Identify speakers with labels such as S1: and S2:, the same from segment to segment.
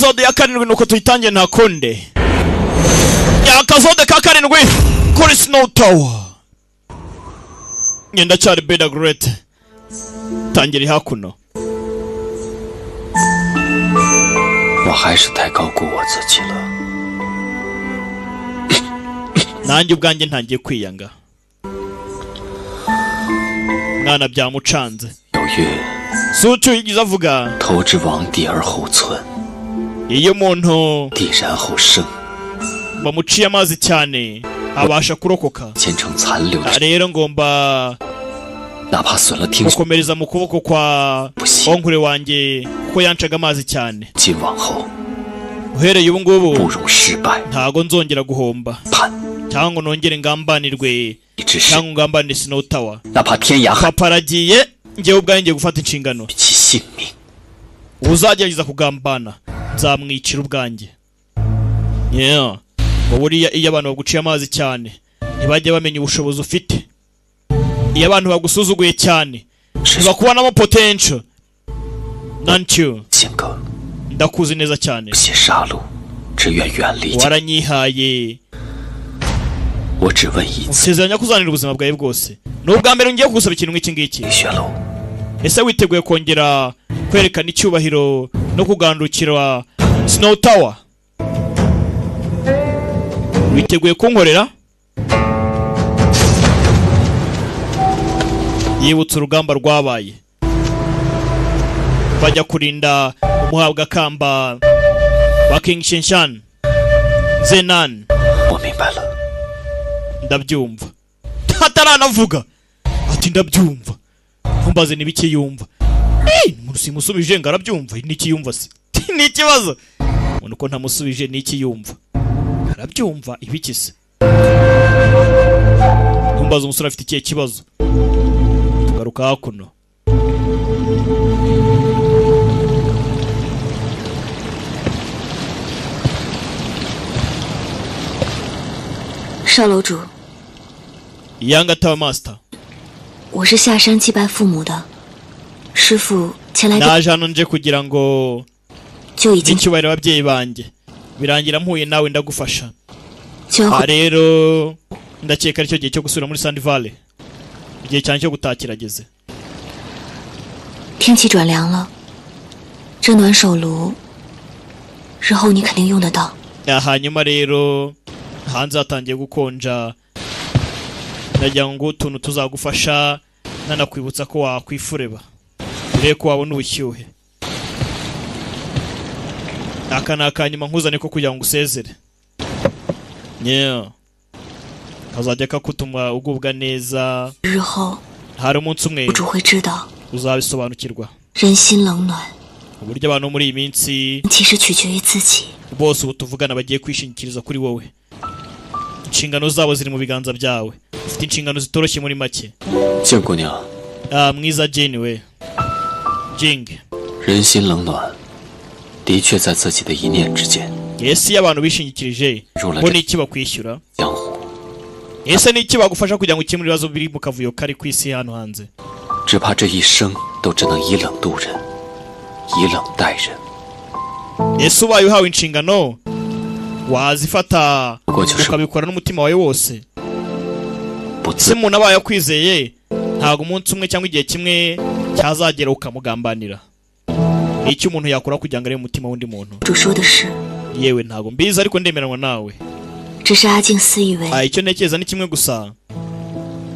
S1: Episode ya karindwi nuko tuyitangiye, nta kundi. Yakazode ka karindwi kuri Snow Tower. Ngenda cyari Beda Great. Tangira hakuno.
S2: 我还是太高估我自己了。
S1: Nanjye ubwanjye ntangiye kwiyanga. Mwana byamucanze.
S2: 有曰
S1: Sucu yigeze avuga:
S2: 投之王地而后存，
S1: iyo umuntu
S2: 地然后生，
S1: bamuciye amazi cyane abasha kurokoka.
S2: 煎成残留的，
S1: Rero ngomba
S2: 哪怕损了听
S1: gukomereza mu kuboko kwa
S2: 不息。
S1: onkure wanjye kuko yancaga amazi cyane.
S2: 今往后
S1: Uhereye ubu ngubu
S2: 不容失败，
S1: ntago nzongera guhomba
S2: 叛
S1: cyangwa ngo nongere ngambanirwe
S2: 你之事，
S1: cyangwa ngo ngambanire Snow Tower.
S2: 哪怕天涯海
S1: Papa aragiye, njyewe ubwanjye ngiye gufata inshingano.
S2: 其性命。
S1: Uzagerageza kugambana nzamwicira ubwanjye. Yeah. Ngo buriya iyo abantu baguciye amazi cyane ntibajye bamenya ubushobozi ufite. Iyo abantu bagusuzuguye cyane
S2: 是
S1: ntibakubonamo potential. Nanchu,
S2: 性格，
S1: ndakuzi neza cyane.
S2: 不屑杀戮，只愿远离。
S1: Waranyihaye.
S2: 我只问一次，
S1: Nsezeranya kuzanira ubuzima bwawe bwose. Ni ubwa mbere ngiye kugusaba ikintu nk'iki ngiki.
S2: 雪楼，
S1: Ese witeguye kongera kwerekana icyubahiro no kugandukira Snow Tower? Witeguye kunkorera? Yibutse urugamba rwabaye bajya kurinda umuhabwa kamba wa King Shinshan Zenan.
S2: 我明白了。
S1: Ndabyumva. Ataranavuga ati ndabyumva, ntumbaze n'ibiki yumva. Eh, umuntu simusubije ngo arabyumva, n'iki yumva se ni ikibazo. Umuntu ko ntamusubije n'iki yumva, arabyumva ibiki se? Ntumbaze umusore afite ikihe kibazo. Tugaruka hakuno.
S3: 少楼主，
S1: Yanga Tower Master.
S3: 我是下山祭拜父母的，师傅前来
S1: Naje hano nje kugira ngo
S3: 就已经
S1: n'icyubahiro ababyeyi banjye, birangira mpuye nawe ndagufasha.
S3: 就要
S1: Aha
S3: 回
S1: rero ndakeka aricyo gihe cyo gusubira muri Sand Valley, igihe cyanjye cyo gutaha kirageze.
S3: 天气转凉了，这暖手炉，日后你肯定用得到。
S1: Ya, hanyuma rero hanze hatangiye gukonja, ndagira ngo utuntu tuzagufasha nanakwibutsa ko wakwifureba urebe ko wabona ubushyuhe. Aka ni akanyuma nkuzane ko kugira ngo usezere. Yeah. Kazajya kakutuma ugubwa neza.
S3: 日后
S1: Hari umunsi umwe
S3: 楼主会知道，
S1: uzabisobanukirwa
S3: 人心冷暖
S1: uburyo abantu bo muri iyi minsi
S3: 其实取决于自己。
S1: bose ubu tuvugana bagiye kwishingikiriza kuri wowe. Inshingano zabo ziri mu biganza byawe, ufite inshingano zitoroshye muri make.
S2: 静姑娘，
S1: Ah, mwiza Jane we Jing.
S2: 人心冷暖，的确在自己的一念之间。
S1: Ese iyo abantu bishingikirije
S2: 入了
S1: bo
S2: 这
S1: ni iki bakwishyura?
S2: 江湖，
S1: Ese ni iki bagufasha kugira ngo ukemure ibibazo biri mu kavuyo kari ku isi hano hanze?
S2: 只怕这一生都只能以冷度人，以冷待人。
S1: Ese ubaye uhawe inshingano wazifata
S2: 不过就是
S1: ukabikora n'umutima wawe wose?
S2: 不
S1: Ese
S2: 自
S1: umuntu abaye akwizeye ntabwo umunsi umwe cyangwa igihe kimwe cyazagera ukamugambanira? Ni iki umuntu yakora kugira ngo arebe umutima w'undi muntu?
S3: 主说的是，
S1: Yewe ntabwo mbizi ariko ndemeranwa nawe.
S3: 只是阿静私以为
S1: Ah, icyo ntekereza ni kimwe gusa,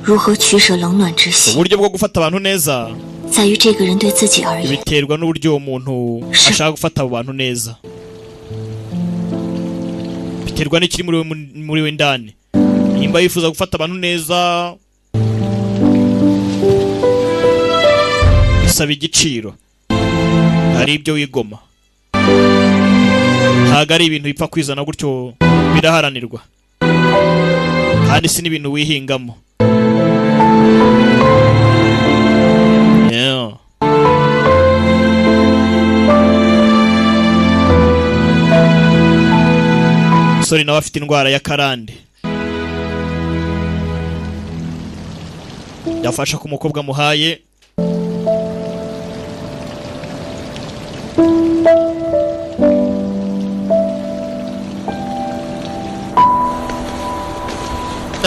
S3: 如何取舍冷暖之心，
S1: uburyo bwo gufata abantu neza
S3: 在于这个人对自己而言。
S1: biterwa n'uburyo uwo muntu ashaka gufata abo bantu neza, biterwa n'ikiri muri we, muri we ndani. Nimba yifuza gufata abantu neza bisaba igiciro, hari ibyo wigoma, ntabwo ari ibintu bipfa kwizana gutyo, biraharanirwa kandi si n'ibintu wihingamo. Yeah. Umusore nawe afite indwara ya karande, yafasha ku mukobwa amuhaye.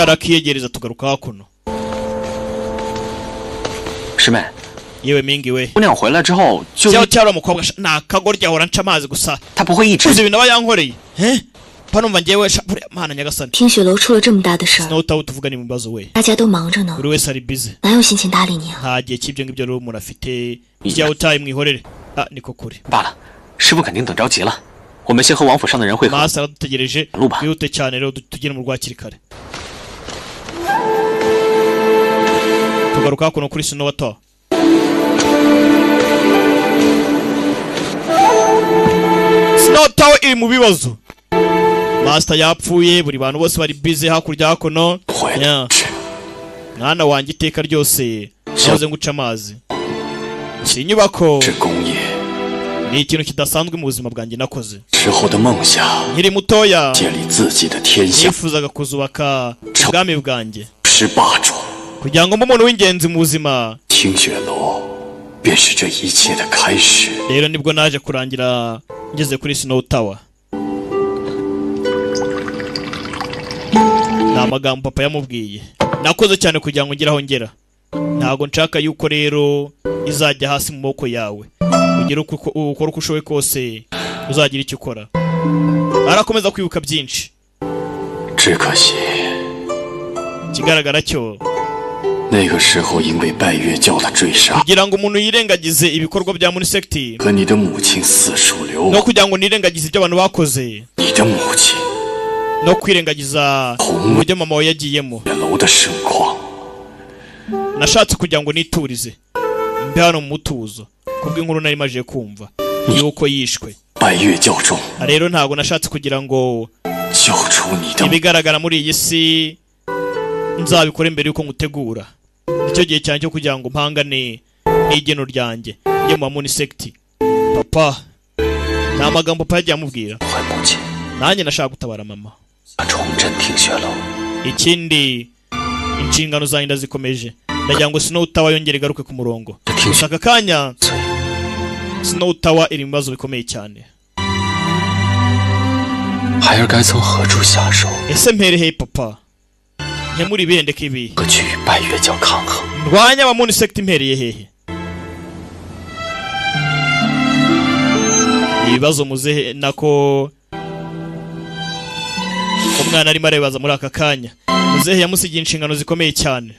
S1: Arakiyegereza tugaruka hakuno.
S2: 师妹，
S1: Yewe mingi we.
S2: 姑娘回来之后就
S1: Cyangwa cyari umukobwa sha, ni akagoryi ahora nca amazi gusa.
S2: 她不会一直
S1: Uzi ibintu aba yankoreye, eh? Panumva njyewe sha, buriya mana nyagasani.
S3: 听雪楼出了这么大的事儿，
S1: Sinota tuvuga ni mu bibazo we.
S3: 大家都忙着呢，
S1: Buri wese ari busy.
S3: 哪有心情搭理你啊？
S1: Nta gihe cy'ibyo ngibyo rero umuntu afite. Ijya utaye mwihorere. Ah, niko kuri.
S2: 罢了。师傅肯定等着急了，我们先和王府上的人会合。
S1: Master aradutegereje.
S2: Ruba.
S1: Twihute cyane rero tugere mu rwakiri kare. Tugaruka hakuno kuri Snow Tower. Snow Tower iri mu bibazo. Master yapfuye, buri bantu bose bari busy hakurya hakuno.
S4: 回
S1: Yeah.
S4: 是
S1: Mwana wanjye iteka ryose nahoze nguca amazi. Si inyubako
S4: 是工业
S1: ni ikintu kidasanzwe mu buzima bwanjye nakoze.
S4: 时候的梦想，
S1: Nkiri mutoya
S4: 建立自己的天下，
S1: nifuzaga kuzubaka ubwami bwanjye
S4: 是霸主。
S1: kugira ngo mbe umuntu w'ingenzi mu buzima.
S4: 听雪楼便是这一切的开始。
S1: Rero nibwo naje kurangira ngeze kuri Snow Tower. Ni amagambo papa yamubwiye. Nakoze cyane kugira ngo ngere aho ngera. Ntabwo nshaka yuko rero izajya hasi mu maboko yawe. Ugere uko ukora uko ushoboye kose uzagira icyo ukora. Arakomeza kwibuka byinshi.
S4: 只可惜
S1: Ikigaragara cyo
S4: 那个时候，因为拜月教的追杀
S1: kugira ngo umuntu yirengagize ibikorwa bya Munisect
S4: 和你的母亲四处流
S1: no
S4: 亡，
S1: kugira ngo nirengagize ibyo abantu bakoze
S4: 你的母亲
S1: no kwirengagiza uburyo mama we yagiyemo.
S4: 雪楼的盛况，
S1: Nashatse kugira ngo niturize mbe hano mu mutuzo kubw'inkuru nari maje kumva yuko yishwe.
S4: 拜月教中
S1: Rero ntabwo nashatse kugira ngo
S4: 救出你的
S1: ibigaragara muri iyi si nzabikore mbere yuko ngutegura. Nicyo gihe cyanjye cyo kugira ngo mpangane n'igeno ryanjye njye mu Munisect. Papa ni amagambo papa yagiye amubwira.
S2: 还母亲，
S1: Nanjye nashaka gutabara mama.
S2: 重振听雪楼。
S1: Ikindi inshingano zanjye ndazikomeje, ndagira ngo Snow Tower yongere igaruke ku murongo.
S2: 听
S1: Gusa
S2: 雪
S1: aka kanya Snow Tower iri mu bibazo bikomeye cyane.
S2: 孩儿该从何处下手，
S1: Ese mpere he papa? Nkemure ibihe ndeke ibihe?
S2: 何去与拜月教抗衡？
S1: Ndwanye aba Munisect mpereye hehe? Ibibazo muzehe nako umwana arimo arebaza muri aka kanya. Muzehe yamusigiye inshingano zikomeye cyane.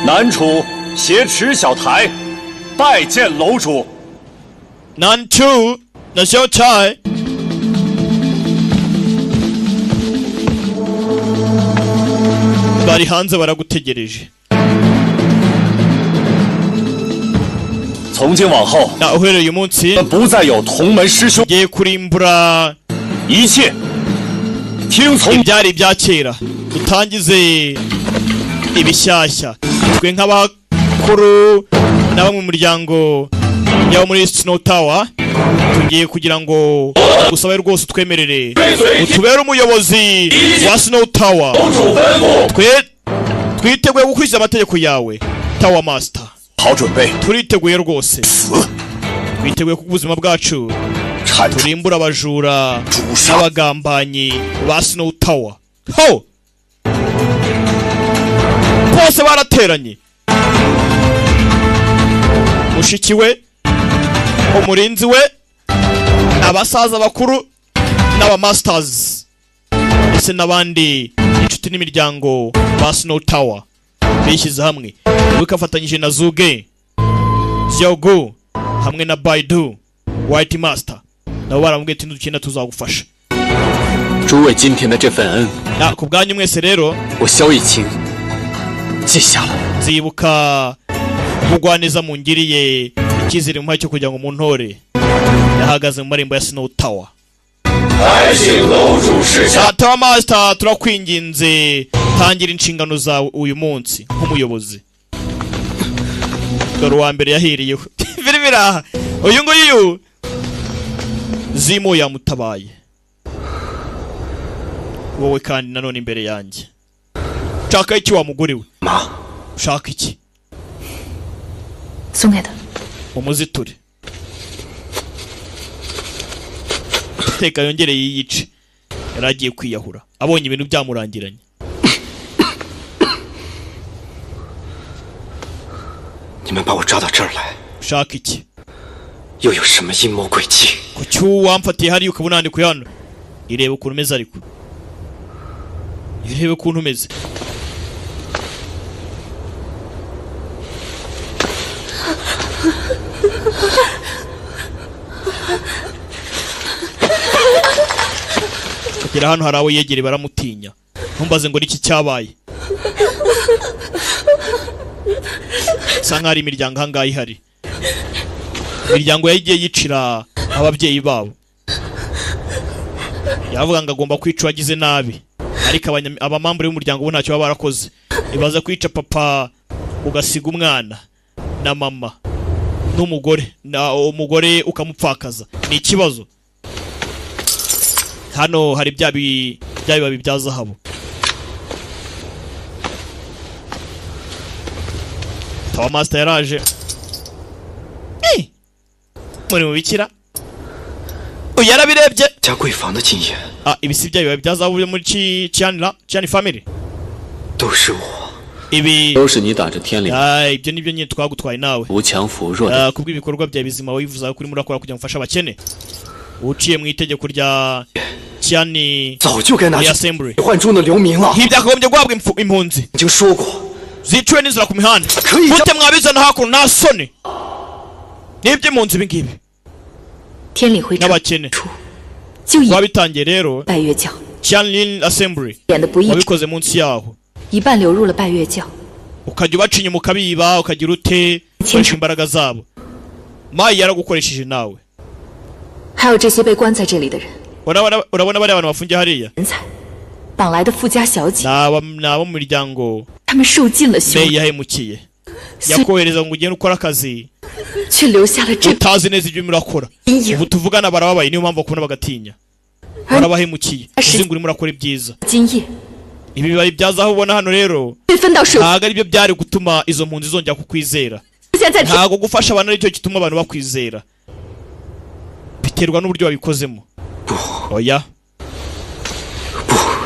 S5: 南楚挟持小台，拜见楼主。
S1: Nanchu na Xiao Chai bari hanze baragutegereje.
S5: 从今往后，
S1: Na uhereye uyu munsi
S5: 我们不再有同门师兄，
S1: ngiye kurimbura
S5: 一切听从
S1: ibyari ibya kera, dutangize ibishyashya. Twe nk'abakuru na bamwe mu muryango yabo muri Snow Tower tugiye kugira ngo usabe rwose utwemerere utubere umuyobozi wa Snow Tower. Twe twiteguye gukurikiza amategeko yawe Tower Master.
S5: 好准备，
S1: Turiteguye rwose, twiteguye ku buzima bwacu
S5: 铲除
S1: turimbura abajura
S5: 诛杀
S1: n'abagambanyi ba Snow Tower. Ho! Bose barateranye. Mushiki we, umurinzi we, abasaza bakuru n'aba masters ndetse n'abandi inshuti n'imiryango ba Snow Tower bishyize hamwe. Wibuke afatanyije na Zuge, Xiaogu hamwe na Baidu White Master, nabo baramubwiye ati nidukina tuzagufasha.
S2: 诸位今天的这份恩，
S1: Na ku bwanyu mwese rero
S2: 我萧逸清记下了。
S1: nzibuka ubugwaneza mungiriye, icyizere mumpaye cyo kugira ngo muntore. Yahagaze mu marembo ya Snow Tower. Tower Master, turakwinginze tangira inshingano zawe uyu munsi nk'umuyobozi. Dore uwa mbere yahiriyeho biri biraha uyu nguyu Zimo yamutabaye. Wowe kandi nanone imbere yanjye ushaka iki wa mugore we?
S2: 妈，
S1: Ushaka iki?
S3: 送给他。
S1: Umuziture reka yongere yiyice. Yari agiye kwiyahura abonye ibintu byamurangiranye.
S4: 你们把我抓到这儿来，
S1: Ushaka iki?
S4: 又有什么阴谋诡计？
S1: Kuki wamfatiye hariya ukaba unandikuye hano? Irebe ukuntu umeze, ariko irebe ukuntu umeze. Kugera hano hari abo yegereye baramutinya. Ntumbaze ngo niki cyabaye. Bisa nkaho ari imiryango ahangaha ihari, imiryango yagiye yicira ababyeyi babo. Yavuga ngo agomba kwica uwagize nabi, ariko abamambure b'umuryango bo ntacyo baba barakoze. Ibaza kwica papa ugasiga umwana na mama n'umugore, na umugore ukamupfakaza, ni ikibazo. Hano hari bya bibabi bya zahabu. Tawa master yaraje. Muri mu bikira uyu yarabirebye.
S4: 嘉贵房的禁言
S1: Ah, ibi si bya bibabi bya zahabu byo muri Chianla Chian family?
S4: 都是我。
S1: Ibi
S2: 都是你打着天理
S1: Ah, ibyo nibyo nyine twagutwaye nawe
S2: 扶强扶弱的
S1: Ah, kubw'ibikorwa bya bizima wivuza kuri murakora kugira ngo ufashe abakene, uciye mu itegeko rya Chiani
S4: 早就该拿去
S1: Assembly.
S4: 换住那流民了。
S1: Ntibyakagombye guhabwa impunzi
S4: 已经说过，
S1: ziciwe n'inzira ku mihanda.
S4: 可以
S1: Mute mwabizana hakuno, nta soni? N'iby'impunzi ibi ngibi
S3: 天理会
S1: n'abakene
S3: 出，就以
S1: wabitangiye rero
S3: 拜月教
S1: Chianlin Assembly
S3: 演的不义，
S1: wabikoze munsi yaho,
S3: 一半流入了拜月教。
S1: ukajya ubaca inyuma ukabiba, ukagira ute, ukoresha imbaraga zabo. Mayi yaragukoresheje nawe.
S3: 还有这些被关在这里的人，
S1: Urabona bariya bantu bafungiye hariya?
S3: 人才，绑来的富家小姐，
S1: Ni abo mu miryango
S3: 他们受尽了羞
S1: May
S3: 辱，
S1: yahemukiye.
S3: 虽
S1: Yakohereza ngo ugende ukore akazi
S3: 却留下了这
S1: utazi neza ibyo urimo urakora.
S3: 阴影。
S1: Ubu tuvugana barababaye, niyo mpamvu bakubona bagatinya. Barabahemukiye, uzi ngo urimo urakora ibyiza.
S3: 今夜
S1: Ibi bibabi byaza aho ubona hano rero
S3: 被分到水
S1: ntabwo aribyo byari gutuma izo mpunzi zongera kukwizera.
S3: 出现在天
S1: Ntabwo gufasha abantu aricyo gituma abantu bakwizera, biterwa n'uburyo wabikozemo. Oya,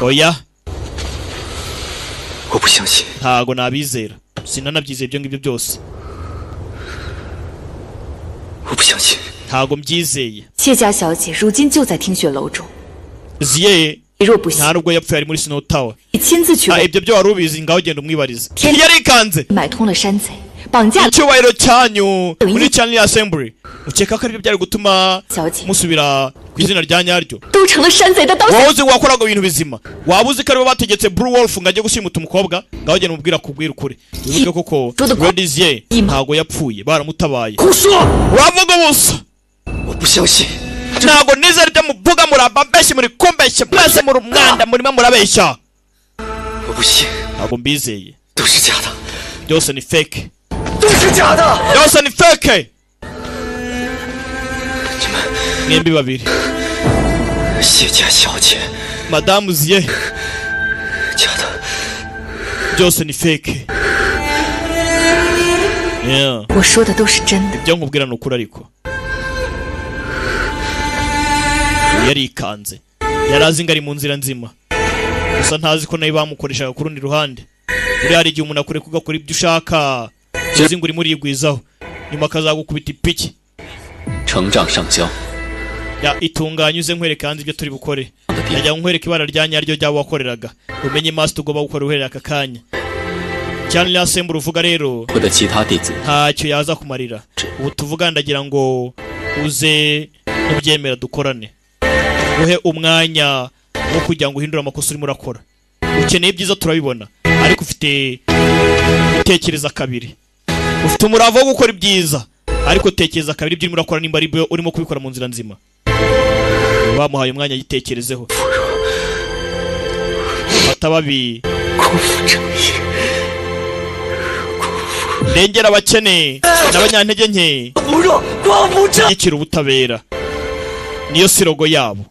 S1: oya.
S4: 我不相信。
S1: Ntabwo nabizera, sinanabyizeye ibyo ngibyo byose.
S4: 我不相信。
S1: Ntabwo mbyizeye.
S3: 谢家小姐如今就在听雪楼中，
S1: Ziye
S3: 你若不信，
S1: nta nubwo yapfuye, ari muri Snow Tower.
S3: 你亲自去
S1: Ah,
S3: 问。
S1: ibyo byo wari ubizi, ngaho genda umwibarize.
S3: 天
S1: Yarikanze.
S3: 买通了山贼，绑架了
S1: Icyubahiro cyanyu muri Channel Assembly, ukeka ko aribyo byari gutuma
S3: 小姐，
S1: musubira ku izina rya nyaryo?
S3: 都成了山贼的刀下。
S1: Wowe uzi ngo wakoraga ibintu bizima, waba uzi ko aribo bategetse Blue Wolf ngo ajye gushimuta umukobwa? Ngaho genda umubwira kubwira ukuri. Wibuke koko Redizier ntago yapfuye, baramutabaye.
S4: 胡说！
S1: Uravuga ubusa.
S4: 我不相信。
S1: Ntago nizera ibyo muvuga, murababeshya, muri kumbeshya mwese, muri umwanda, murimo murabeshya.
S4: 我不信，
S1: Ntago mbizeye.
S4: 都是假的，
S1: Byose ni fake.
S4: 都是假的。
S1: Byose ni fake.
S4: 你们
S1: Mwembi babiri.
S4: 谢家小姐，
S1: Madamu Ziye,
S4: 假的，
S1: byose ni fake, yeah.
S3: 我说的都是真的。
S1: Ibyo nkubwira ni ukuri. Ariko yarikanze, yari azi ngo ari mu nzira nzima, gusa ntazi ko nayo bamukoreshaga ku rundi ruhande. Buriya hari igihe umuntu akureka ugakora ibyo ushaka, uzi ngo urimo urigwizaho, nyuma akazagukubita ipiki.
S2: 成账上交。
S1: Ya itunganye uze nkwereke hanze ibyo turi bukore. Najya nkwereka ibara rya nyaryo ry'abo wakoreraga, umenye master ugomba gukora uhereye aka kanya. Cyane asembura uvuga rero
S2: 会的其他弟子
S1: ntacyo yaza kumarira. Ubu tuvuga ndagira ngo uze nubyemera dukorane, uhe umwanya wo kugira ngo uhindure amakosa urimo urakora. Ukeneye ibyiza turabibona, ariko ufite gutekereza kabiri. Ufite umurava wo gukora ibyiza, ariko tekereza kabiri ibyo urimo urakora nimba ari byo urimo kubikora mu nzira nzima. Bamuhaye umwanya yitekerezeho. Fata babi,
S4: 匡扶正义，
S1: ndengera abakene n'abanyantege nke,
S4: 不弱，光复正。
S1: shyigikira ubutabera, niyo sirogo yabo.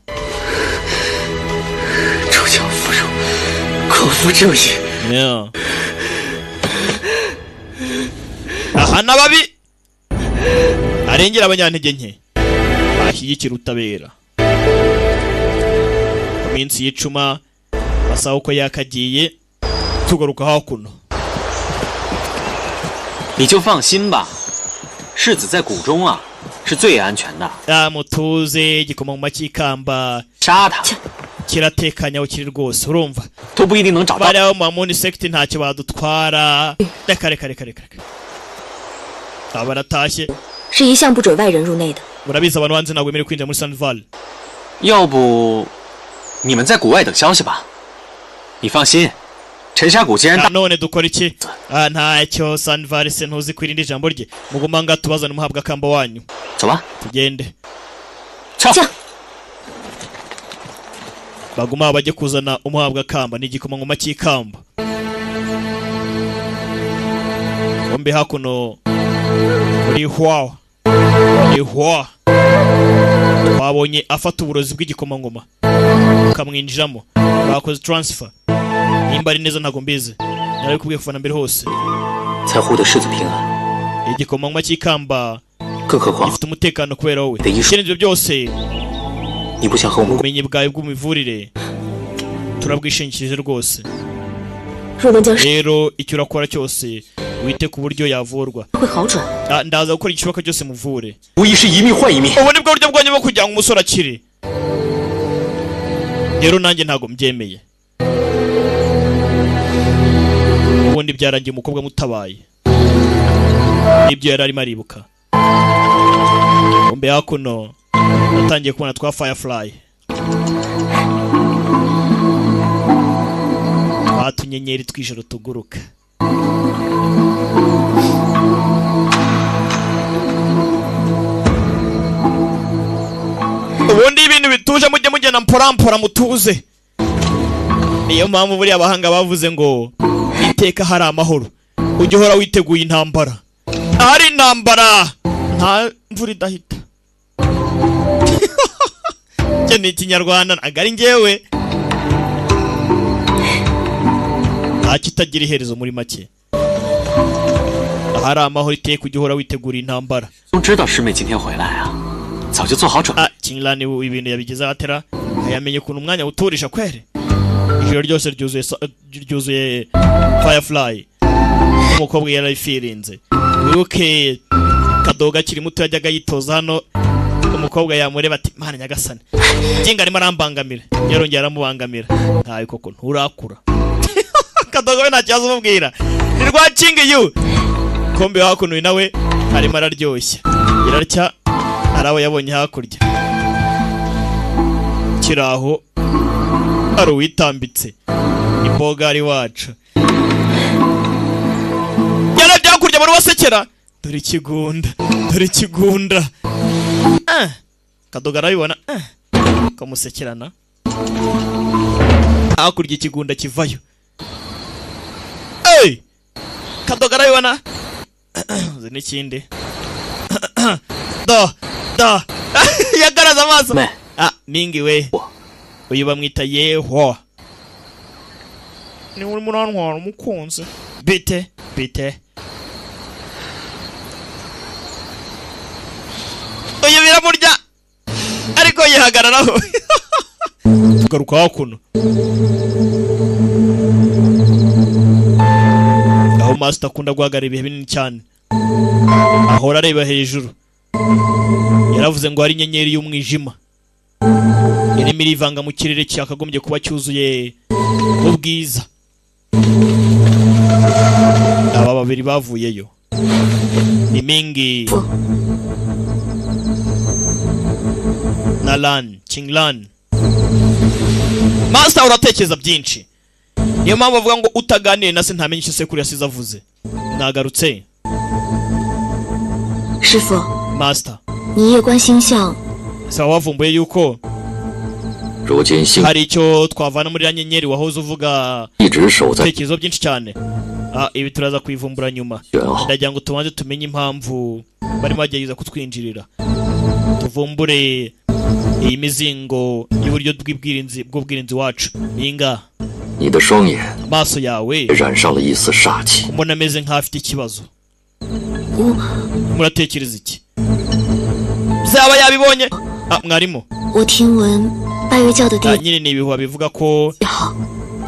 S4: 锄强扶弱，匡扶正义。
S1: Yeah. Aha n'ababi, arengera abanyantege nke, ashyigikira ubutabera. Mu minsi y'icuma amasaha uko yakagiye, tugaruka hakuno.
S2: 你就放心吧，世子在谷中啊是最安全的。
S1: Ah, mutuze, igikomangoma cy'ikamba
S2: 杀他
S1: kiratekanye aho kiri rwose, urumva?
S2: 都不一定能找到。
S1: Bariya bo mu Moon Sect ntacyo badutwara. Reka reka reka reka reka, aba baratashye.
S3: 是一向不准外人入内的。
S1: Murabizi, abantu hanze ntabwo bemerewe kwinjira muri Sanval.
S2: 要不你们在谷外等消息吧？你放心，沉沙谷既然大，
S1: None dukora iki? Ah, ntacyo, Sanval se ntuzi kwirinda ijambo rye? Muguma ngaha tubazane umuhabwa kamba wanyu.
S2: 走吧。
S1: Tugende.
S2: 撤。
S1: Baguma bajye kuzana umuhabwa kamba, ni igikomangoma cy'ikamba. Bombi hakuno kuri hwa ni hwa twabonye afata uburozi bw'igikomangoma bukamwinjiramo, bakoze transfer nimba ari neza, ntabwo mbizi, narabikubwiye kuva na mbere hose.
S2: 才获得世子平安。
S1: Igikomangoma cy'ikamba
S2: 更何况
S1: gifite umutekano kubera wowe. Ikindi, ibyo byose,
S2: 你不想和我们
S1: ubumenyi bwawe bw'imivurire turabwishingikirije rwose.
S3: 若能将事
S1: Rero icyo urakora cyose, wite ku buryo yavurwa.
S3: 会好转。
S1: Ah, ndaza gukora igishoboka cyose muvure.
S4: 无疑是一命换一命。
S1: Ubu ni bwo buryo bwonyine bwo kugira ngo umusore akire. Rero nanjye ntabwo mbyemeye. Ubundi byarangiye umukobwa mutabaye nibyo yari arimo aribuka. Bombe hakuno natangiye kubona twa firefly, twa tunyenyeri tw'ijoro tuguruka. Ubundi ibintu bituje mujye mugenda mporampora, mutuze. Niyo mpamvu buriya abahanga bavuze ngo iteka hari amahoro ujye uhora witeguye intambara, ahari intambara nta mvura idahita. Icyo ni ikinyarwanda, ntabwo ari njyewe. Nta kitagira iherezo. Muri make, ahari amahoro iteka ujye uhora witegura intambara.
S2: 总知道师妹今天回来啊，早就做好准备。
S1: Ah, Kinglan ibintu yabigize atera, yamenye ukuntu umwanya uturisha kwere. Ijoro ryose ryuzuye ryuzuye firefly. Umukobwa yarayifirinze. Wibuke kadoga akiri muto yajyaga yitoza hano, umukobwa yamureba ati: "Mana nyagasani, jinga arimo arambangamira." Yarongera aramubangamira. Ntawe koko nturakura. Kadoga we nta kibazo umubwira, ni rwa King yu kombe. Hakuno uyu nawe arimo araryoshya, irarya hari abo yabonye hakurya kiraho, hari uwitambitse imbogari wacu yarebye hakurya muri wasekera. Dore ikigunda, dore ikigunda. Ah, kadoga arabibona, ah, kamusekerana hakurya, ikigunda kivayo. Hey! Kadoga arabibona. Uzi n'ikindi do do yagaraza amaso.
S2: Me.
S1: Ah, mingi we, uyu bamwita yeho, ni urimo urantwara umukunzi. Bite bite, uyu biramurya ariko yihagararaho. Tugaruka hakuno aho master akunda guhagarara ibihe binini cyane, ahora areba hejuru. Yaravuze ngo hari inyenyeri y'umwijima irimo irivanga mu kirere cyakagombye kuba cyuzuye ubwiza. Aba babiri bavuyeyo ni Mingi na Lan Qinglan. Master uratekereza byinshi, niyo mpamvu bavuga ngo utaganiriye na se ntamenye icyo sekuru yasize avuze. Nagarutse.
S3: 师傅，
S1: Master,
S3: 你夜观星象，
S1: saba wavumbuye yuko
S4: 如今星
S1: hari icyo twavana muri ya nyenyeri wahoze uvuga
S4: 一直守在
S1: ibitekerezo byinshi cyane. Ah, ibi turaza kubivumbura nyuma.
S4: 玄后。
S1: Ndagira ngo tubanze tumenye impamvu barimo bagerageza kutwinjirira, tuvumbure iyi mizingo y'uburyo bw'ubwirinzi bw'ubwirinzi wacu ninga.
S4: 你的双眼
S1: Amaso yawe
S4: 染上了一丝煞气。
S1: mbona ameze nk'afite ikibazo.
S3: 我
S1: Muratekereza iki? Byaba yabibonye. Ah, mwarimu.
S3: 我听闻拜月教的
S1: Ah,
S3: 弟
S1: nyine ni ibihuha bivuga ko
S3: 好，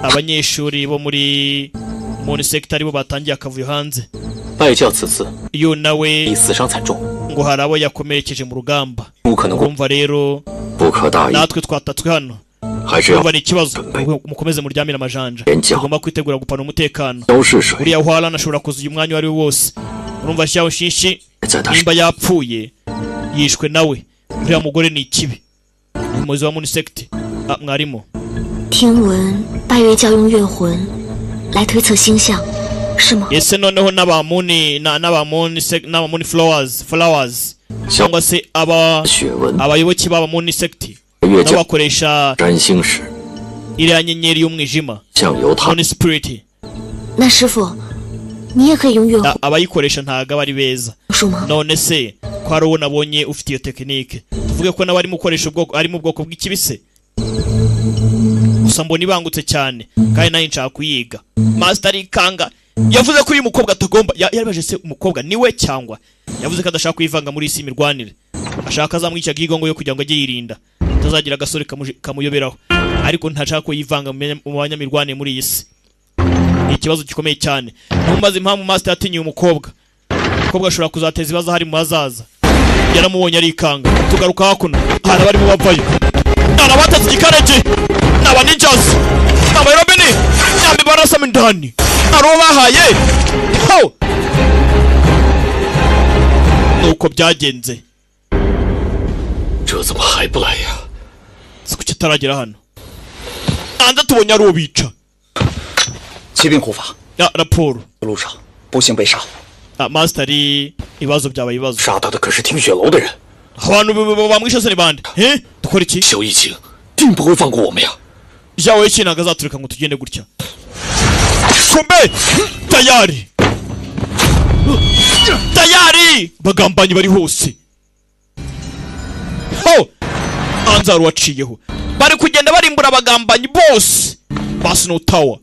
S1: abanyeshuri bo muri Moon Sector aribo batangiye akavuyo hanze.
S2: 拜教此次
S1: Iyo nawe
S2: 已死伤惨重，
S1: ngo hari abo yakomerekeje mu rugamba.
S2: 无可能过。
S1: Urumva rero
S4: 不可大意，
S1: natwe twatatswe hano.
S4: 还是要
S1: Urumva ni ikibazo, mukomeze muryamire amajanja,
S4: Enjya.
S1: tugomba kwitegura gupana umutekano.
S4: 都是水，
S1: Uriya Hwarana ashobora kuza uyu mwanya uwo ari wo wose. Urumva Xiao Shishi
S4: 在他
S1: nimba yapfuye yishwe nawe. Uriya mugore ni ikibi, ni umuyobozi wa Moon Sect. Ah, mwarimu.
S3: 听闻拜月教用月魂来推测星象，是吗？
S1: Ese noneho n'abamuni n'abamuni n'abamuni flowers
S4: 小
S1: cyangwa se aba
S4: 雪纹
S1: abayoboke b'aba Moon Sect
S4: 月
S1: nabo
S4: 教
S1: bakoresha
S4: 占星时，
S1: iriya nyenyeri y'umwijima
S4: 像由他
S1: Moon Spirit.
S3: 那师傅，你也可以用月
S1: Abayikoresha ntago aba ari beza.
S3: 术吗？
S1: None se ko hari uwo nabonye ufite iyo tekinike, tuvuge ko nawe arimo ukoresha ubwoko ari mu bwoko bw'ikibise? Gusa mbona ibangutse cyane kandi nawe nshaka kuyiga. Master arikanga, yavuze ko uyu mukobwa atagomba yaribaje se umukobwa niwe cyangwa yavuze ko adashaka kwivanga muri iyi si imirwanire, ashaka azamwica gigongo yo kugira ngo ajye yirinda atazagira agasore kamuyoberaho, ariko ntashaka ko yivanga mu banyamirwanire muri iyi si. Ni ikibazo gikomeye cyane. Ntumaze impamvu master yatinyiye umukobwa. Umukobwa ashobora kuzateza ibibazo ahari mu hazaza. Yaramubonye arikanga. Tugaruka hakuno, hari abarimo bavayo, hari abatatse igikarege, ni aba ninjas, ni abayirobini, ni abibarasamo indani, hari uwo bahaye ho. Nuko byagenze.
S4: 这怎么还不来呀？
S1: Si kuki ataragera hano? Hanze tubonye ari uwo bica.
S6: 骑兵护法，
S1: Ya, raporo.
S6: 路上不幸被杀，
S1: Ah, master, ibibazo byabaye ibibazo.
S4: 杀他的可是听雪楼的人，
S1: Abantu bamwishe se ni bande? Eh, dukora iki?
S4: 萧逸晴定不会放过我们呀！
S1: Yawe iki ntabwo azatureka ngo tugende gutya. Kumbe tayari tayari bagambanyi bari hose ho anzaro waciyeho, bari kugenda barimbura abagambanyi bose ba Snow Tower.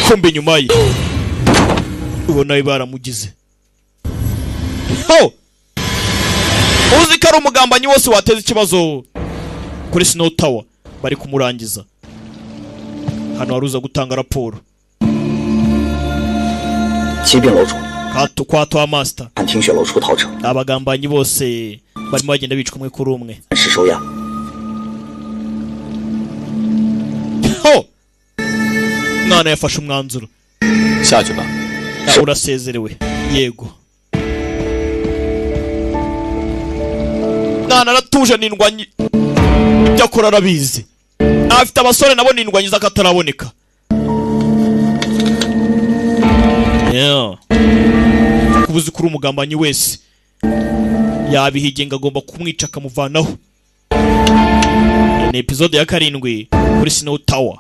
S1: Kumbe inyuma ye ubona baramugize ho. Uzi ko ari umugambanyi wose wateza ikibazo kuri Snow Tower, bari kumurangiza. Hano wari uza gutanga raporo.
S6: 启禀楼主，
S1: Kato kwa twa master.
S6: 看听雪楼出逃者，
S1: Abagambanyi bose barimo bagenda bicwa umwe kuri umwe.
S6: 暂时收押。
S1: Ho! Mwana yafashe umwanzuro.
S2: 下去吧。
S1: Ah, urasezerewe. Yego. Mwana aratuje n'indwanyi. Ibyo akora arabizi. Afite abasore nabo n'indwanyi z'akataraboneka. Yeah. Kubuza kuri umugambanyi wese yabihigenga agomba kumwica akamuvanaho. Ni episode ya 7 kuri Snow Tower.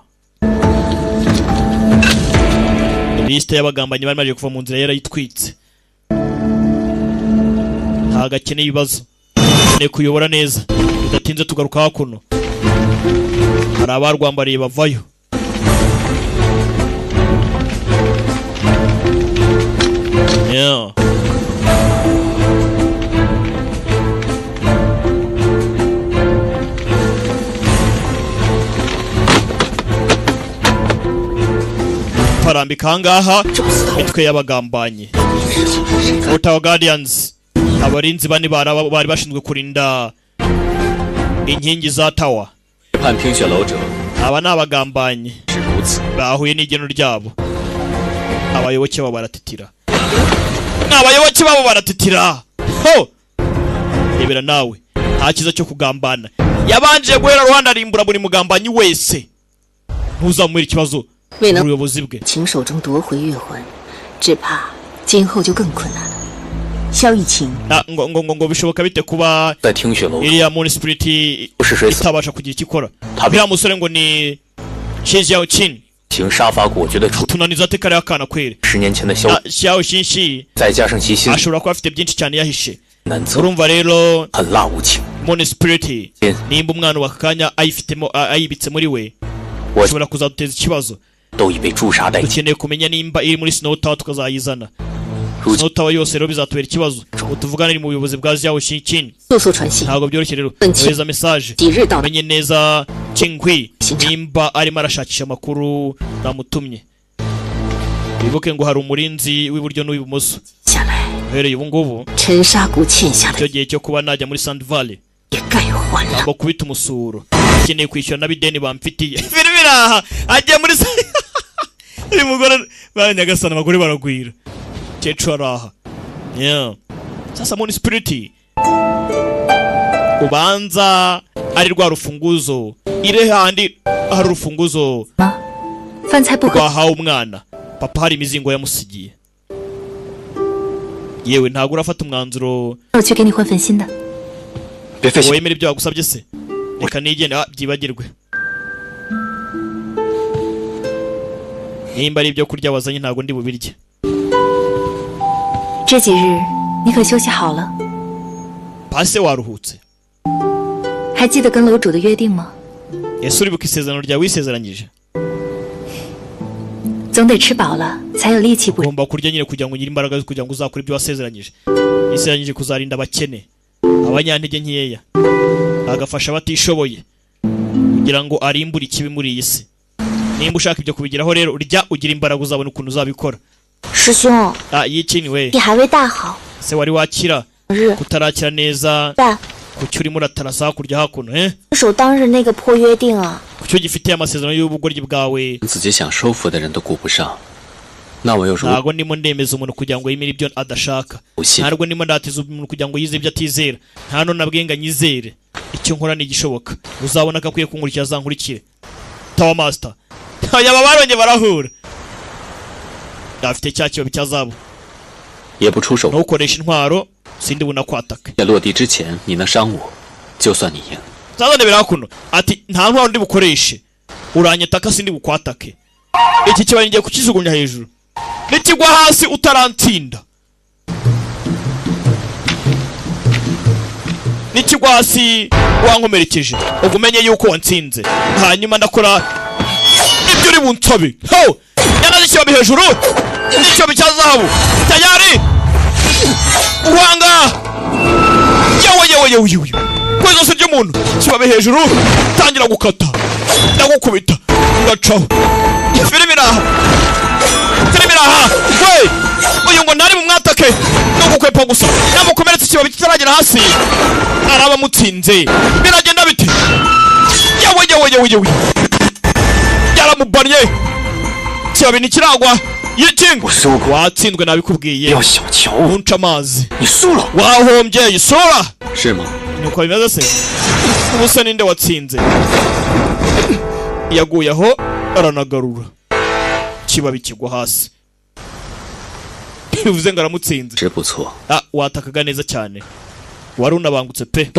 S1: Liste y'abagambanyi bari baje kuva mu nzira yarayitwitse. Ntago akeneye ibibazo, akeneye kuyobora neza. Bidatinze tugaruka hakuno, hari abarwambariye bavayo. Yeah. Parambika ahangaha imitwe y'abagambanyi. Ottawa Guardians, abarinzi bane bari bashinzwe kurinda inkingi za tower.
S2: 判听雪楼者
S1: Aba ni abagambanyi
S2: 是如此。
S1: bahuye n'igeno ryabo. Abayoboke babo baratitira, abayoboke babo baratitira. Ho! Rebera nawe, nta cyiza cyo kugambana. Yabanje guhera Rwanda arimbura buri mugambanyi wese. Ntuzamuhere ikibazo
S7: 未能
S1: ubuyobozi bwe.
S7: 秦手中夺回月魂，只怕今后就更困难了。萧逸晴
S1: Ah, ngo ngo ngo ngo bishoboka bite kuba
S2: 在听雪楼
S1: iriya Moon Spirit
S2: 是谁死？
S1: itabasha kugira icyo ikora?
S2: Tabi.
S1: Uriya musore ngo ni Shin Xiao Qin,
S2: 行杀伐果决的处
S1: tunaniza ate kariya kana kweri?
S2: 十年前的萧
S1: Ah,，Xiao Xinshi
S2: 再加上其心
S1: ashobora kuba afite byinshi cyane yahishe.
S2: 难测，
S1: Urumva rero
S2: 狠辣无情。
S1: Moon Spirit
S2: Yes.
S1: nimba umwana wa kanya ayifitemo ayibitse muri we
S2: 我
S1: ashobora kuzaduteza ikibazo.
S2: 都已被诛杀殆尽。
S1: Dukeneye kumenya nimba iri muri Snow Tower tukazayizana.
S2: 如今
S1: Snow Tower yose rero bizatubera ikibazo. Ubu tuvugana ni mu buyobozi bwa Xiao Xinqin.
S7: 速速传信，
S1: Ntabwo byoroshye rero.
S7: Nki.
S1: Yohereza message.
S7: 几日到达
S1: Menye neza Qinghui nimba arimo arashakisha amakuru namutumye. Wibuke ngo hari umurinzi w'iburyo n'uw'ibumoso. Uhereye ubu ngubu icyo gihe cyo kuba najya muri Sand Valley ngomba kubita umusuro, ukeneye kwishyura n'abideni bamfitiye. Filime iraha agiye muri uyu mugore ba nyagasani, abagore baragwira. Kecuru araha. Yeah. Sasa Moon Spirit ubanza ari rwa rufunguzo ire handi hari urufunguzo rwahawe umwana papa, hari imizingo yamusigiye. Yewe ntabwo urafata umwanzuro wemera ibyo bagusabye se? Reka nigende byibagirwe. Nimba ari ibyo kurya wazanye ntabwo ndi bubirye. Pase waruhutse. Ese uribuka isezerano ryawe wisezeranyije? Ugomba kurya nyine kugira ngo ugire imbaraga zo kugira ngo uzakore ibyo wasezeranyije. Isezeranyije kuzarinda abakene, abanyantege nkeya, agafasha abatishoboye kugira ngo arimbure ikibi muri iyi si. Nimba ushaka ibyo kubigeraho rero urya ugira imbaraga uzabona ukuntu uzabikora. Yikini we se wari wakira kutarakira neza kuki urimo uratarasa hakurya hakuno eh? Kuki ugifitiye amasezerano y'ubugoryi bwawe? Ntabwo ndimo ndemeza umuntu kugira ngo yemere ibyo adashaka, ntabwo ndimo ndatiza umuntu kugira ngo yize ibyo atizera, nta none abwenga nyizere. Icyo nkora ni igishoboka, uzabona ko akwiye kunkurikira azankurikire. Tower Master aba barongeye barahura, afite cya kibabi cya zahabu. Ntukoreshe intwaro sindi bunakwataka. Sasa hakuno ati nta ntwaro ndi bukoreshe, uranyataka sindi bukwatake. Iki kibabi ngiye kukijugunya hejuru, nikigwa hasi utarantinda, nikigwa hasi wankomerekeje, ubwo umenye yuko wansinze. Hanyuma ndakora ibyo uri bunsabe. Ho yanaze ikibabi hejuru, n'ikibabi cya zahabu tayari uhanga. Yewe yewe yewe yewe ku ijosi ry'umuntu kibabi hejuru, tangira gukata, ndagukubita ngacaho. Filime iraha, filime iraha. We uyu ngo ntari bumwatake no gukwepa gusa, namukomeretse ikibabi kitaragera hasi araba amutsinze. Biragenda bite? Yewe yewe yewe yewe yaramubannye, ikibabi ntikiragwa. Watsinzwe nabikubwiye, ntunca amazi, wahombye isura. Nuko bimeze se? Ubusa ninde watsinze? Yaguye aho aranagarura kibabi kigwa hasi, bivuze ngo aramutsinze. Watakaga neza cyane, wari unabangutse pe.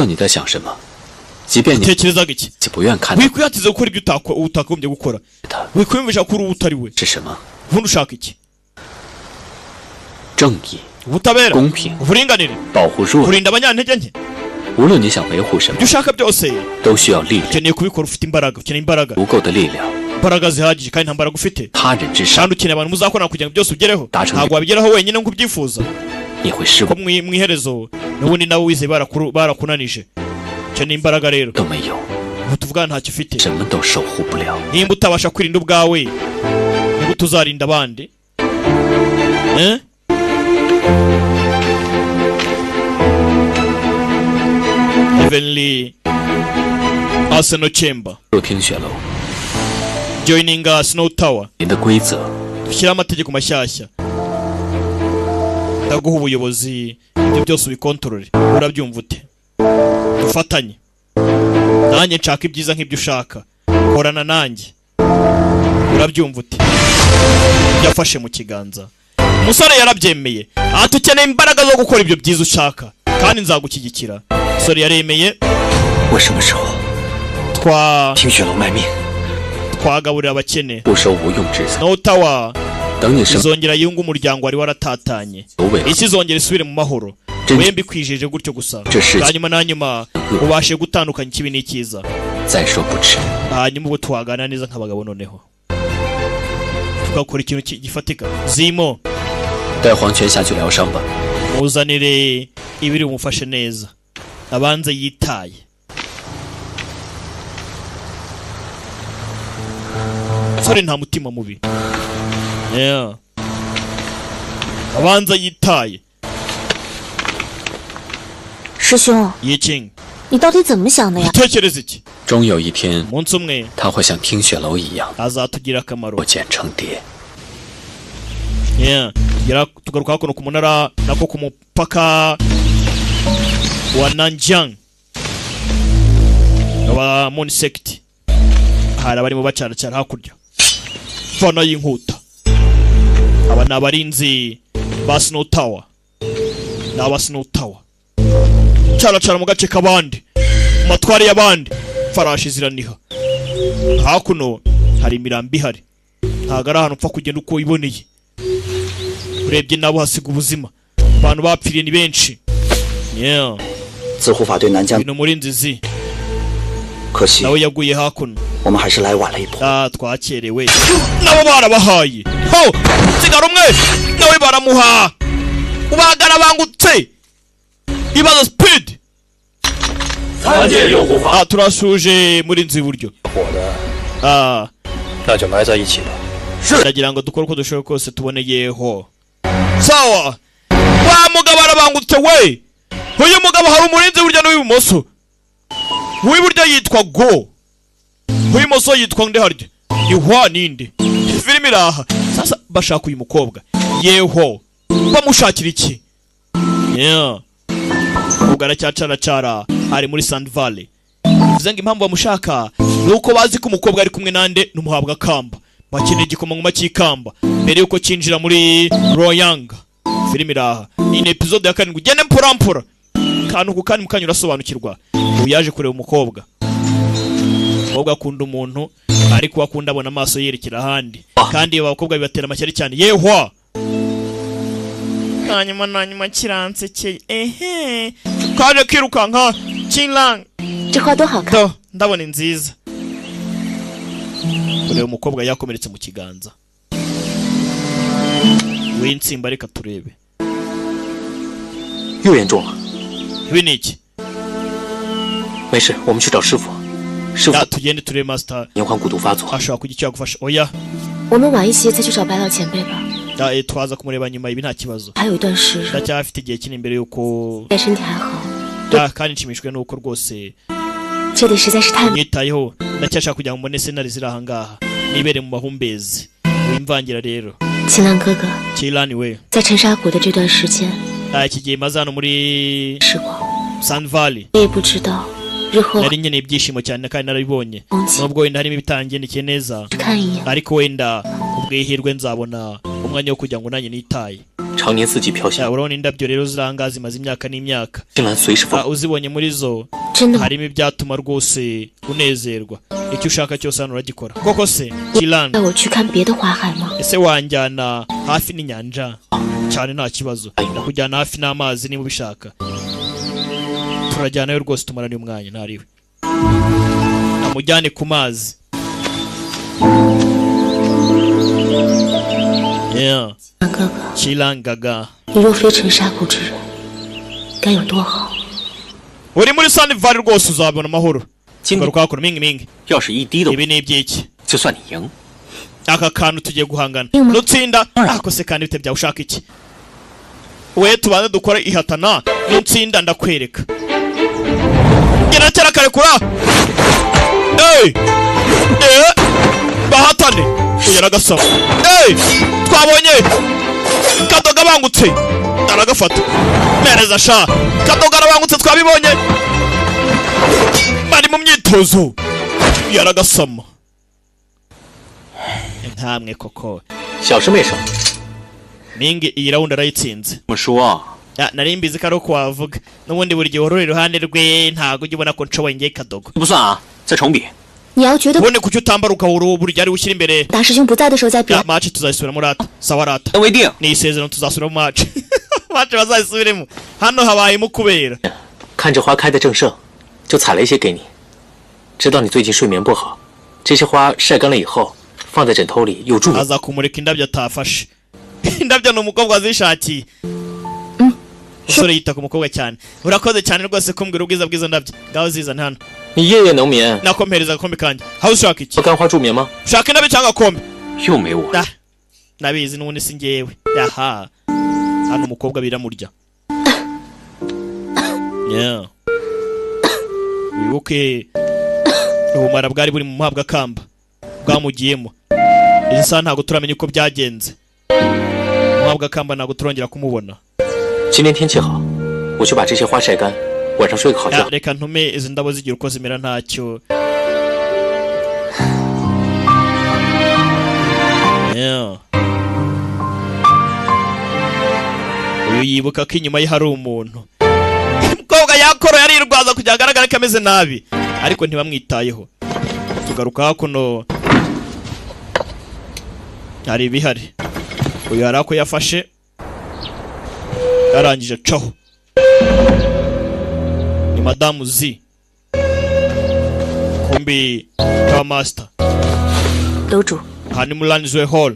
S1: Utekerezaga iki? Wikwihatiza gukora ibyo utagombye gukora, wikwiyumvisha ko uri uwo utari we. Ubundi ushaka iki? Ubutabera, uburinganire, kurinda abanyantege nke. Ibyo ushaka byose ukeneye kubikora ufite imbaraga, ukeneye imbaraga, imbaraga zihagije, kandi nta mbaraga ufite. Kandi ukeneye abantu muzakorana kugira ngo byose ugereho. Ntabwo wabigeraho wenyine nk'uko ubyifuza, ko mu iherezo n'ubundi nawe wizeye barakunanije. Ukeneye imbaraga rero, ubu tuvuga ntacyo ufite. Nimba utabasha kwirinda ubwawe, nibwo tuzarinda abandi. Heavenly Arsenal Chamber joining Snow Tower. Dushyira amategeko mashyashya, ndaguha ubuyobozi, ibyo byose ubikontorore. Urabyumva ute? Dufatanye, nanjye nshaka ibyiza nk'ibyo ushaka, horana nanjye. Urabyumva ute? Yafashe mu kiganza umusore yarabyemeye, ati ukeneye imbaraga zo gukora ibyo byiza ushaka kandi nzagushyigikira. Umusore yaremeye. Twagaburira abakene. Snow Tower izongera yunga umuryango wari waratatanye, isi izongera isubire mu mahoro. Wembi kwijeje gutyo gusa, hanyuma nanyuma ubashe gutandukanya ikibi n'ikiza, hanyuma ubwo twagana neza nk'abagabo, noneho tugakora ikintu gifatika. Zimo muzanire ibiri bumufashe neza, abanze yitaye. Sore nta mutima mubi. Yeah. Abanza yitaye.
S3: 师兄，
S1: 叶青，
S3: 你到底怎么想的呀？
S1: Utekereza iki?
S4: 终有一天，
S1: Umunsi umwe
S4: 他会像听雪楼一样
S1: azatugira akamaro.
S4: 破茧成蝶。
S1: Yeah. Tugera tugaruka hakuno ku munara nako ku mupaka wa Nanjiang wa Moon Sect. Hari abarimo bacaracara hakurya fana y'inkuta. Aba ni abarinzi ba Snow Tower, ni aba Snow Tower caracara mu gace k'abandi, mu matware y'abandi. Farashi ziraniha hakuno, hari imirambi ihari, ntabwo ari ahantu upfa kugenda uko wiboneye. Urebye nabo hasiga ubuzima, abantu bapfiriye ni benshi. Yeah.
S6: 自护法对南疆
S1: Uyu ni umurinzi zi
S6: 可惜
S1: nawe yaguye hakuno.
S6: 我们还是来晚了一步。
S1: Ah, twakerewe. Nabo barabahaye ho sigara umwe nawe baramuha ubagara bangutse ibaza speed.
S5: 参见右护法。
S1: Ah, turasuje murinzi iburyo.
S4: 火的，
S1: Ah,
S4: 那就埋在一起吧。
S1: ndagira ngo dukore uko dushoboye kose tubone yeho. Sawa, wa mugabo arabangutse we. Uyu mugabo hari umurinzi burya n'uw'ibumoso. Uw'iburyo yitwa Go, uw'imoso yitwa nde harya? Ni Hwa ninde? Filime iraha sasa, bashaka uyu mukobwa yeho, bamushakira iki? Yeah. Ubwo aracyacaracara ari muri Sand Valley. Bivuze ngo impamvu bamushaka ni uko bazi ko umukobwa ari kumwe nande n'umuhabwa kamba. Bakeneye igikomangoma cy'ikamba mbere yuko cyinjira muri Royang. Filime iraha, iyi ni episode ya 7. Ugende mpora mpora kantu ku kandi mukanya urasobanukirwa. Ubu yaje kureba umukobwa. Umukobwa akunda umuntu, ariko uwo akunda abona amaso yerekera ahandi, kandi abo bakobwa bibatera amashyari cyane. Yehwa hanyuma nanyuma kiransekeye ehe kaje kirukanka Qinglang.
S3: 这花多好看！
S1: Do ndabona nziza. Kureba umukobwa yakomeretse mu kiganza w'insimba, reka turebe.
S2: 又严重了。
S1: Ibi ni iki?
S2: 没事，我们去找师傅。师傅
S1: Ya, tugende turebe master
S2: 延缓蛊毒发作。
S1: ashobora kugira icyo yagufasha. Oya.
S3: 我们晚一些再去找白老前辈吧，
S1: Ya, twaza kumureba nyuma, ibi nta kibazo.
S3: 还有一段时日，
S1: Ndacyafite igihe kinini mbere yuko
S3: 但身体还好，
S1: Ya, kandi nshimishijwe nuko rwose
S3: 这里实在是太美。
S1: mwitayeho. Ndacyashaka kugira ngo mbone senari ziri ahangaha nibere mu mahumbezi, wimvangira rero.
S3: 秦岚哥哥，
S1: Kirani we,
S3: 在沉沙谷的这段时间
S1: Ah, iki gihe maze hano muri
S3: 时光，
S1: Sun Valley
S3: 我也不知道日后
S1: nari nkeneye ibyishimo cyane kandi narabibonye,
S3: 风景
S1: nubwo wenda harimo ibitangendekeye neza,
S3: 去看一眼。
S1: ariko wenda ubwihirwe nzabona umwanya wo kugira ngo nanjye nitaye.
S2: 常年四季飘
S1: Ya,
S2: 香，
S1: urabona indabyo rero ziranga zimaze imyaka n'imyaka.
S2: 青兰随时
S1: Ah,
S2: 放。
S1: uzibonye muri zo
S3: 真的吗？
S1: harimo ibyatuma rwose unezerwa. Icyo ushaka cyose hano uragikora koko se Kiran?
S3: 带我去看别的花海吗？
S1: Ese wanjyana hafi n'inyanja cyane? Nta kibazo, ndakujyana hafi n'amazi niba ubishaka. Turajyanayo rwose tumarane umwanya ntariwe, amujyane ku mazi. Yeah.
S3: 兰哥哥，
S1: Kirangaga,
S3: 你若非沉沙谷之人，该有多好！
S1: uri muri Sun Valley rwose uzabona amahoro.
S2: 今天
S1: Garuka hakuno mingi mingi.
S2: 要是一滴都，
S1: Ibi ni iby'iki?
S2: 就算你赢。
S1: Aka kantu tugiye guhangana
S3: Yuma.
S1: nutsinda ako se kandi bite byawe? Ushaka iki we? Tubanze dukore ihatana, nutsinda ndakwereka. Gera kera karekura. Hey! Eh! Bahatane, uyu aragasaba. Hey! Twabonye Kadoga bangutse aragafata mereza sha. Kadoga arabangutse, twabibonye bari mu myitozo, uyu aragasama nkamwe koko.
S2: 小师妹胜。
S1: Mingi iyi round arayitsinze.
S2: 怎么说？
S1: Ya, nari mbizi ko ari uko wavuga n'ubundi buri gihe uhora iruhande rwe, ntago ujya ubona ko nshoboye ngiye Kadogo.
S2: 不算啊，再重比。
S3: 你要觉得
S1: Ubundi kuki utambara ukahura uwo buri gihe ari ushyira imbere?
S3: 大师兄不在的时候再比
S1: Ya, match tuzayisubiramo rata. Sawa rata.
S2: 为定。
S1: Ni isezerano, tuzasubiramo match. Match bazayisubiremo, hano habayemo kubera.
S2: 看这花开的正盛，就采了一些给你。知道你最近睡眠不好，这些花晒干了以后，放在枕头里有助眠。
S1: Aza kumurika indabyo atafashe. Indabyo ni umukobwa wazishakiye. Umusore yita ku mukobwa cyane. Urakoze cyane rwose kumbwira ubwiza bw'izo ndabyo, ngaho zizane hano.
S2: 你夜夜能眠，
S1: Nako mpereza agakombe kanjye. Aho ushaka iki?
S2: 不干花助眠吗？
S1: Ushaka indabyo cyangwa agakombe?
S2: 又没我。
S1: Ah, nabizi n'ubundi si njyewe. Aha, Hano umukobwa biramurya. Yeah. Wibuke ubumara bwari buri mu muhabwa kamba bwamugiyemo. Izi saha ntabwo turamenya uko byagenze. Muhabwa kamba ntabwo turongera kumubona.
S2: 今天天气好，我去把这些花晒干，晚上睡个好
S1: Ya,
S2: 觉。
S1: reka ntume izi ndabo zigira uko zimera ntacyo. Yeah. Uyu yibuka ko inyuma ye hari umuntu. Umukobwa yakoroye arirwaza kugira ngo agaragare ko ameze nabi, ariko ntibamwitayeho. Tugaruka hakuno, hari ibihari. Uyu hari ako yafashe, yarangije acaho. Ni madamu Z kumbi ka master.
S7: 楼主，
S1: Aha ni muri hall.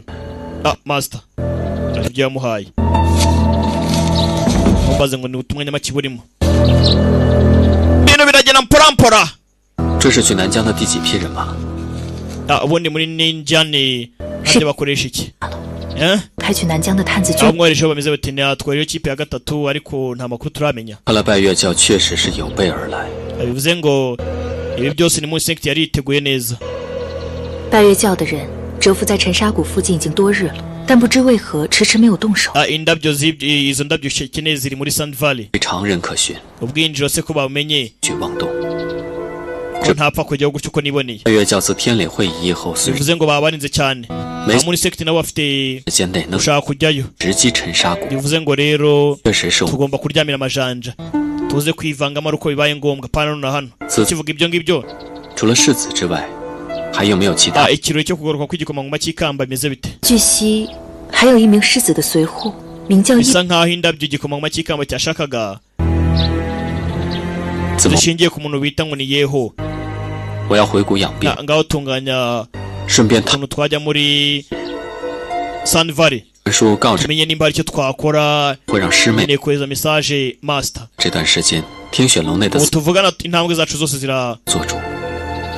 S1: Ah, master hari ibyo yamuhaye. Mbaze ngo ni ubutumwa nyamaki burimo. Ibintu biragenda mpora mpora.
S2: 这是去南疆的第几批人马？
S1: Ah, ubundi muri ninja ni ntabyo bakoresha iki? Eh?
S7: 派去南疆的探子
S1: Aho
S7: 军
S1: mwoherejeho bameze bati natwaye ikipe ya gatatu, ariko nta makuru turamenya.
S2: 看来拜月教确实是有备而来。
S1: Bivuze ngo ibi byose ni Moon Sect yari yiteguye neza.
S7: 拜月教的人蛰伏在沉沙谷附近已经多日了，但不知为何迟迟没有动手。
S1: Ah, indabyo z'ibyo izo ndabyo ukeneye ziri muri Sand Valley.
S2: 非常人可寻，
S1: Ubwinjiro se ko babumenye,
S2: 绝望动。
S1: ko ntapfa kujyaho gutyo uko niboneye?
S2: 拜月教自天理会议后，虽
S1: Bivuze ngo babarinze cyane.
S2: 没
S1: Aba muri sect nabo bafite
S2: 时间内能
S1: gushaka kujyayo.
S2: 直击沉沙谷，
S1: Bivuze ngo rero
S2: 确实是我
S1: tugomba kuryamira amajanja, tuze kwivangamo ari uko bibaye ngombwa, pana none hano
S2: Si-
S1: kivuga ibyo ngibyo.
S2: 除了世子之外，还有没有其他
S1: Ah, ikirori cyo kugaruka kw'igikomangoma cy'ikamba bimeze bite?
S7: 据悉，还有一名世子的随扈，名叫叶
S1: Bisa nkaho indabyo igikomangoma cy'ikamba cyashakaga
S2: 怎么？
S1: zishingiye ku muntu bita ngo ni Yeho.
S2: 我要回谷养病，
S1: Ah, ngaho tunganya
S2: 顺便探
S1: ukuntu twajya muri Sand Valley,
S2: 书告知
S1: tumenye nimba hari icyo twakora.
S2: 会让师妹
S1: Nkeneye kohereza message master.
S2: 这段时间听雪楼内的
S1: Ubu tuvugana intambwe zacu zose zira
S2: 做主。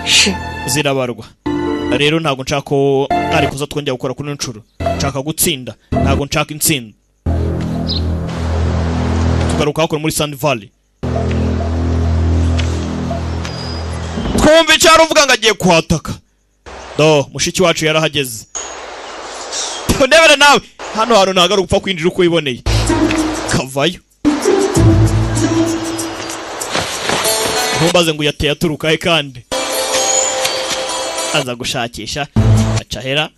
S7: 是
S1: zirabarwa. Rero ntabwo nshaka ko ari kuza twongera gukora kuri ino nshuro. Nshaka gutsinda, ntabwo nshaka intsinda. Tugaruka hakuno muri Sand Valley, twumva icyaro uvuga ngo agiye kuhataka. Do mushiki wacu yarahageze. Ndebere nawe hano hantu ntabwo ari ugupfa kwinjira uko wiboneye. Kavayo, ntumbaze ngo uyateye aturuka he, kandi aza gushakisha bacahera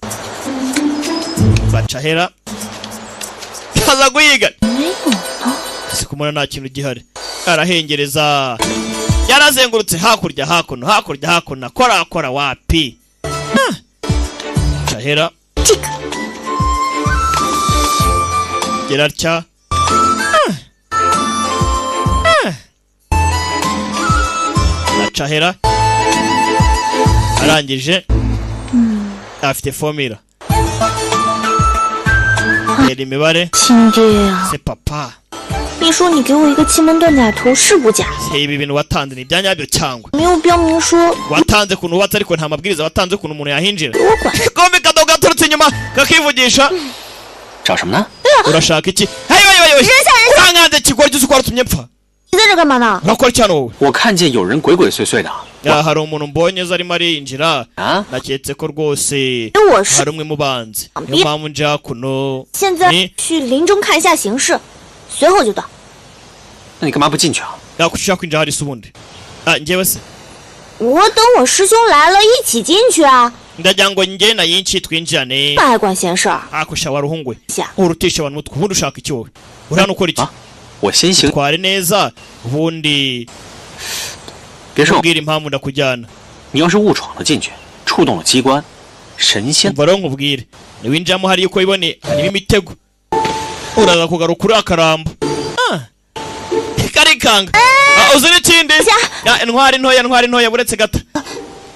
S1: bacahera aza guhiga sikumura nta kintu gihari. Arahengereza, yarazengurutse hakurya hakuno hakurya hakuno, akora akora wapi. Ah! Cahera geratya. Ah! Ah! Acahera arangije afite formula tera imibare.
S3: 亲爹啊！
S1: Se papa,
S3: 你说你给我一个奇门遁甲图是不假，
S1: ibi bintu watanze ni ibya nyabyo cyangwa
S3: 没有标明说
S1: watanze ukuntu wubatse, ariko nta mabwiriza watanze ukuntu umuntu yahinjira.
S3: 给我管。
S1: Kombe kadogo gaturutse inyuma kakivugisha.
S2: 找什么呢？
S1: Urashaka iki? Hey, hey, hey, hey. Urankanze kigoryi, uzi ko warutumye mpfa?
S3: 你在这干嘛呢？
S1: Urakora iki hano wowe?
S2: 我看见有人鬼鬼祟祟的
S1: Ya, hari umuntu mbonye aza arimo arinjira,
S2: 啊！
S1: naketse ko rwose
S3: 我是
S1: hari umwe mu banzi, niyo mpamvu nje hakuno.
S3: 现在
S1: 你
S3: 去林中看一下形势，随后就到。
S2: 那你干嘛不进去啊？
S1: Yakuki ushaka kwinjira hari se ubundi? Ah, njyewe se
S3: 我等我师兄来了，一起进去啊！
S1: ndagira ngo njye na yinshi twinjirane.
S3: 不爱管闲事儿。
S1: Akusha waruhungwe
S3: Sha.
S1: urutisha abantu umutwe. Ubundi ushaka iki wowe? Uri hano ukora iki?
S2: 啊，我先行，
S1: Tware neza ubundi
S2: 别说
S1: ubwira impamvu ndakujyana.
S2: 你要是误闯了进去，触动了机关，神仙
S1: Umva rero nkubwire, niwinjiramo hariya uko wibone harimo imitego, uraza kugaruka uri akarambo. Ah, karikanga. Ah, uzi n'ikindi? Ah, intwari ntoya, ntwari ntoya, buretse gato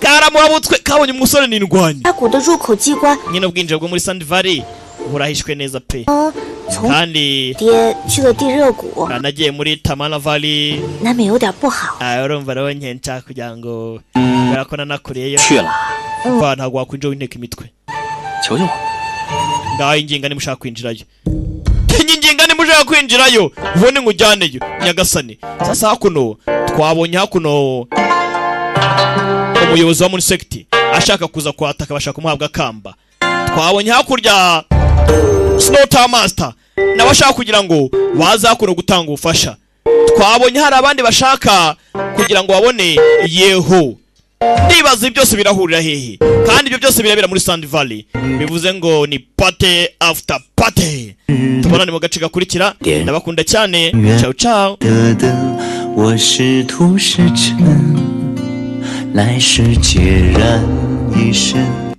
S1: karamuhabutswe kabonye umusore n'indwanyi.
S3: 大谷的入口机关，
S1: Nyine ubwinjiro bwo muri Sand Valley burahishwe neza pe.
S3: 嗯，从
S1: Kandi
S3: 爹去了地热谷，
S1: nagiye muri Tamana Valley.
S3: 难免有点不好。
S1: Ah, urumva rero nke nshaka kugira ngo kubera ko nanakureyo.
S2: 去了，
S1: Umva, ntabwo wakwinjira w'inteko imitwe.
S2: 求求我！
S1: Ngaho inginga nimushaka kwinjirayo, inginga nimuje Nyemerera kwinjirayo ubundi nkujyaneyo, nyagasani. Sasa hakuno twabonye hakuno umuyobozi wa muri sect ashaka kuza kwataka, bashaka kumuhabwa kamba. Twabonye hakurya Snow Master nawe ashaka kugira ngo baze hakuno gutanga ubufasha. Twabonye hari abandi bashaka kugira ngo babone yeho. Ndibaza ibi byose birahurira hehe, kandi ibyo byose birabera muri Sand Valley. Bivuze ngo ni party after party. Tubonane mu gace gakurikira. Ndabakunda cyane, ciao ciao.
S8: 的灯，我是土是尘，来世孑然一身。